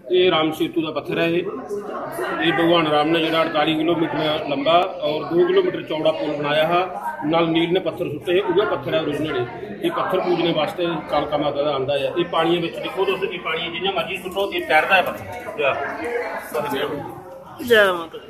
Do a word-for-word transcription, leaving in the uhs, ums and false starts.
ये राम सेतु का पत्थर है। ये ये भगवान राम ने जेह्ड़ा अड़ताली किलोमीटर लंबा और दो किलोमीटर चौड़ा पुल बनाया हा, नल नील ने पत्थर सुट्टे हे, उ'ऐ पत्थर है ओरिजिनल। ये पत्थर पूजने वास्ते कालका माता दा आंदा है। ये पानियै बिच दिक्खो तुस, ये पानियै जि'यां मर्जी सुट्टो, ये तैरदा है पत्थर। जै माता दी।